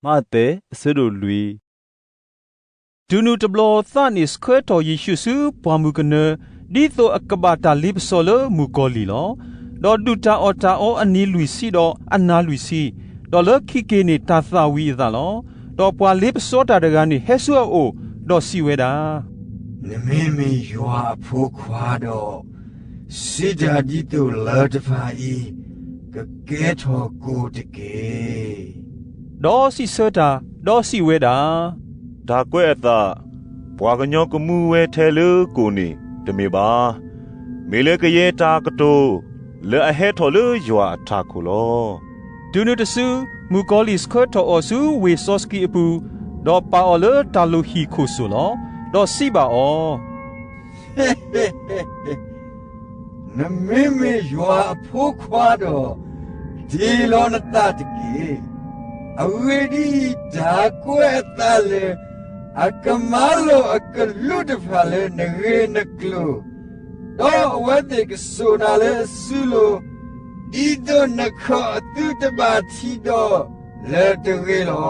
မးသဲ အဆၢဒိၣ်လွံၢ်. တုၤနုၤတဘျီသးန့ၣ်ဆှၢထီၣ်ယ့ၣ်ရှူးဆူပှၢ်မုၢ်ကနၢ, ဒ်သိးအကဘၣ်တၢ်လ့ပစီလၢမုၣ်ကီၤလံၢ်လီၤ. ဒီးဒုၣ်တၢ်အီၣ်တၢ်အီအနံၤလွံၢ်ဆံဒီးအနၤလွံၢ်ဆံ, ဒီးလၢခံက့ၤန့ၣ်တၢ်သၣ်ဝံၤအသးလီၤ. ဒီးပှၤလ့ပစီတၢ်တဂၤန့ၣ်ဟဲဆူအအိၣ်, ဒီးစံးဝဲဒၣ်, နမ့မ့ၢ်ယွၤအဖိခွါဒီး, စံးတၢ်ဒ်သိးလၢတဖၣ်အံၤကကဲထီၣ်ကိၣ်တက့ၢ်. ဒီးစံးဆၢတၢ်, ဒီးစံးဝဲဒၣ်, တၢ်ကွဲးအသး, ပှၤကညီကမူဝဲထဲလၢကိၣ်န့ၣ်တမ့ၢ်ဘၣ်. မ့ၢ်လၢကယဲၢ်တၢ်ကတိၤ လၢအဟဲထီၣ်လၢယွၤအထးခိၣ်လီၤ. တုၤနုၤတစု, မုၣ်ကီၤလံၢ်ဆှၢထီၣ်အီၤဆူဝ့ၢ်စီဆှံအပူၤ, ဒီးပာ်အီၤလၢတၢ်လိၣ်ဟံၣ်ခိၣ်စိၣ်လီၤ. ဒီးစံးဘၣ်အီၤ, နမ့မ့ၢ်ယွၤအဖိခွါဒီး, တ့ၢ်လီၤနသးတက့ၢ်. အဂ့ၢ်ဒ်အံၤ, တၢ်ကွဲးအသးလၢအကမၤလိာ်အကလူးတဖၣ်လၢနဂ့ၢ်နကျိၤ, ဒီးအဝဲသ့ၣ်ကစိာ်နၤလၢစုလိၤ, ဒ်သိးနခီၣ်အသုတဘၣ်ထံဒီးလၢၤတဂ့ၤလီၤ.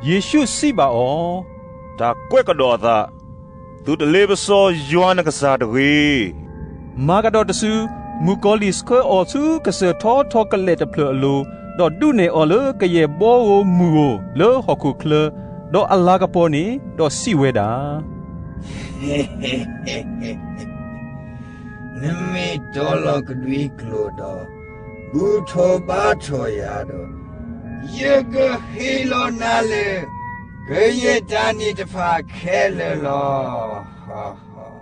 ယ့ၣ်ရှူးစံးဘၣ်အီၤ, တၢ်ကွဲးကဒီးအသး, သုတလ့ပစီယွၤနကစၢ်တဂ့ၤ. မၤကဒီးတစု, မုၣ်ကီၤလံၢ်ဆှၢအီၤဆူကစၢၢ်ထီထီကလဲာ်တဖျၢၣ်အလိၤ, ဒီးဒုးနဲၣ်အီၤလၢကယဲၢ်ဘီဧိၤမုၢ်ဧိၤလၢဟီၣ်ခိၣ်ချၢ, ဒီးအလၤကပီၤန့ၣ်, ဒီးစံးဝဲဒၣ် နမ့ၢ်တီလီၤကဒွံကျိာ်ဒီး, ဘူၣ်ထီၣ်ဘါထီၣ်ယၤဒီး, ယကဟ့ၣ်လီၤနၤလၢ ကယဲၢ်တၢ်န့ၣ်တဖၣ်ခဲလၢာ်လီၤ.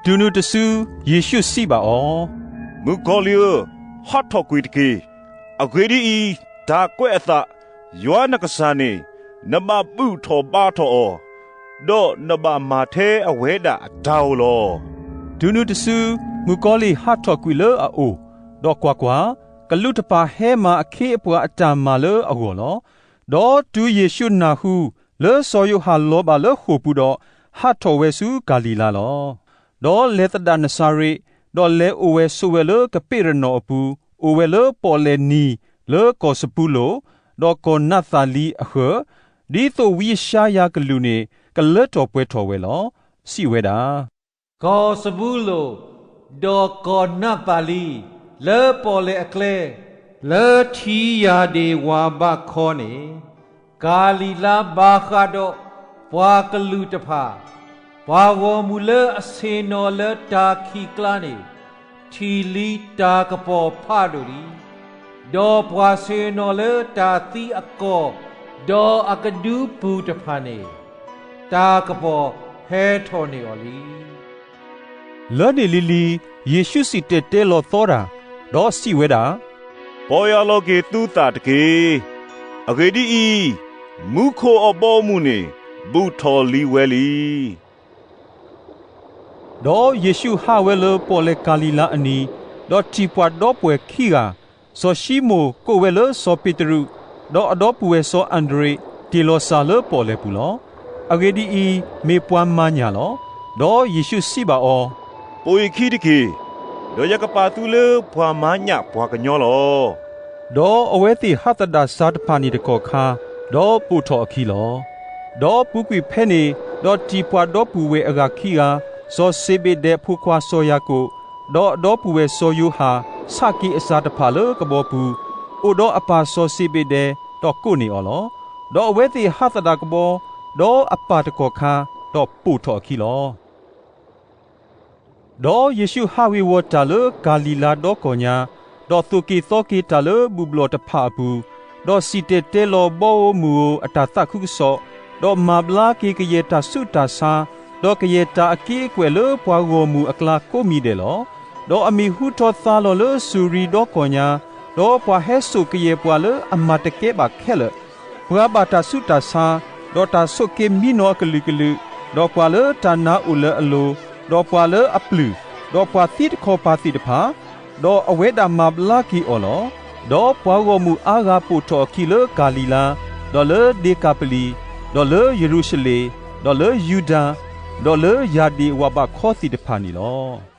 တုၤနုၤတစု, ယ့ၣ်ရှူးစံးဘၣ်အီၤ, မုၣ်ကီၤလံၢ်ဧၢ, ဟးထီၣ်ကွံာ်တက့ၢ်. အဂ့ၢ်ဒ်အံၤ, တၢ်ကွဲးအသး, ယွၤနကစၢ်န့ၣ်, နဘၣ်ဘူၣ်ထီၣ်ဘါထီၣ်အီၤ, ဒီးနဘၣ်မၤထဲအဝဲဒၣ်အတၢ်ဧိၤလီၤ. တုၤနုၤတစု, မုၣ်ကီၤလံၢ်ဟးထီၣ်ကွံာ်လၢအအိၣ်, ဒီးကွၢ်ကွၢ်, ကလူးတဖၣ်ဟဲမၤအခ့အပှၤအတၢ်မၤလၢအဂီၢ်လီၤ. ဒီးတုၤယ့ၣ်ရှူးနၢ်ဟူ လၢစီၤယိၤဟၣ်လီၤဘၣ်လၢဃိာ်ပူၤဒီး, ဟးထီၣ်ဝဲဆူကၤလံၤလါလီၤ. ဒီးလဲၤသဒၣ်နစၤရ့း, ဒီးလဲၤအိၣ်ဝဲဆိးဝဲလၢကပ့းရနီၣ်အပူၤ, အိၣ်ဝဲလၢပီၣ်လဲၣ်နံၤလၢကီၢ်စပူလိၣ်, ဒီးကီၢ်နးသးလံအဃၢၤ, ဒ်သိးဝံယၡါယၤကလုၢ်န့ၣ် ကလၢထီၣ်ပှဲၤထီၣ်ဝဲလီၤ. စံးဝဲဒၣ်, ကီၢ်စပူလိၣ်, ဒီးကီၢ်နးသးလံ, လၢပီၣ်လဲၣ်အကျဲ, လၢထံယၢ်ဒ့ၣ်ဝၢ်ဘးခီန့ၣ်, ကၤလံၤလါဘၣ်ဃးဒီးပှၤကလုာ်တဖၣ်, ပှၤဂီၢ်မုၢ်လၢအဆ့ၣ်နီၤလၢတၢ်ခံးကျါန့ၣ်, ထံၣ်လံတၢ်ကပီၤဖးဒိၣ်လံ. ဒီးပှၤဆ့ၣ်နီၤလၢတၢ်သံအကီၢ်, ဒီးအကဒုပူၤတဖၣ်န့ၣ်, တၢ်ကပီၤဟဲထီၣ်န့ၢ်အီၤလံ. လၢန့ၣ်လံၤလံၤ, ယ့ၣ်ရှူးစံၣ်တဲၤတဲလီၤသီတၢ်, ဒီးစံးဝဲဒၣ်, ပီၢ်ယၢ်လီၤက့ၤသုသးတက့ၢ်. အဂ့ၢ်ဒ်အံၤ, မူခိၣ်အဘီအမုၢ်န့ၣ် ဘူၣ်ထီၣ်လံဝဲလံ. ဒီးယ့ၣ်ရှူးဟးဝဲလၢပီၣ်လဲၣ်ကၤလံၤလါအနံၤ, ဒီးထံၣ်ပှၤဒီပုၢ်ဝဲၢ်ခံဂၤ, စီၤၡံမိၣ်ကိးဝဲလၢစီၤပ့းတရူး, ဒီးအဒီပုၢ်ဝဲၢ်စီၤအၤဒရ့း, တ့ၢ်လီၤစၢ်လၢပီၣ်လဲၣ်ပူၤလီၤ. အဂ့ၢ်ဒ်အံၤ, မ့ၢ်ပှၤမၤညၣ်လီၤ. ဒီးယ့ၣ်ရှူးစံးဘၣ်အီၤ, ပိာ်ယခံတက့ၢ်, ဒီးယကပာ်သုလၢပှၤမၤညၣ်ပှၤကညီလီၤ. ဒီးအဝဲသ့ၣ်ဟးသဒၣ်စၢ်တဖၣ်န့ၣ်တကီၢ်ခါ, ဒီးပိာ်ထီၣ်အခံလီၤ. ဒီးပူၤကွံာ်ဖဲန့ၣ်, ဒီးထံၣ်ပှၤဒီပုၢ်ဝဲၢ်အဂၤခံဂၤ, စီၤစ့ဘ့းဒဲးအဖိခွါစီၤယၤကိာ်, ဒီးအဒီပုၢ်ဝဲၢ်စီၤယိၤဟၣ်, ဆးက့ၤအစၢ်တဖၣ်လၢကဘီပူၤ, အိၣ်ဒီးအပၢ်စီၤစ့ဘ့းဒဲး, ဒီးကိးန့ၢ်အီၤလီၤ. ဒီးအဝဲသ့ၣ်ဟးသဒၣ်ကဘီ, ဒီးအပၢ်တကီၢ်ခါ, ဒီးပိာ်ထီၣ်အခံလီၤ. ဒီးယ့ၣ်ရှူးဟးဝ့ၤဝီၤတၢ်လၢကၤလံၤလါဒီကီၢ်ညါ, ဒီးသိၣ်က့ၤသီက့ၤတၢ်လၢဘူၣ်ဘျီၣ်တဖၣ်အပူၤ, ဒီးစံၣ်တဲၤတဲလီၤဘီဧိၤမုၢ်ဧိၤအတၢ်သးခုကစီၣ်, ဒီးမၤဘျါက့ၤကယဲၢ်တၢ်ဆူးတၢ်ဆါ, ဒီးကယဲၢ်တၢ်အက့အကွဲၢ်လၢပှၤဂီၢ်မုၢ်အကျါကိးမံၤဒဲးလီၤ. ဒီးအမံၤဟူထီၣ်သါလီၤလၢစူၤရံဒီကီၢ်ညါ, ဒီးပှၤဟဲစိာ်ကယဲၢ်ပှၤလၢအမၤတကဲဘၣ်ခဲလၢာ်, ပှၤဘၣ်တၢ်ဆူးတၢ်ဆါ, ဒီးတၢ်ဆိးက့မံနီၤအကလုာ်ကလုာ်, ဒီးပှၤလၢတၢ်နါအိၣ်လၢအလိၤ, ဒီးပှၤလၢအပျုၢ်, ဒီးပှၤသံတခီပၤသ့ၣ်တဖၣ်, ဒီးအဝဲဒၣ်မၤဘျါက့ၤအီၤလီၤ. ဒီးပှၤဂီၢ်မုၢ်အါဂၤပိာ်ထီၣ်အခံလၢကၤလံၤလါ, ဒီးလၢဒ့ကၤပလံၤ, ဒီးလၢယရူၤၡလ့ၣ်, ဒီးလၢယူဒၤ, ဒီးလၢယၢ်ဒ့ၣ်ဝၣ်ဘးခီသ့ၣ်တဖၣ်န့ၣ်လီၤ.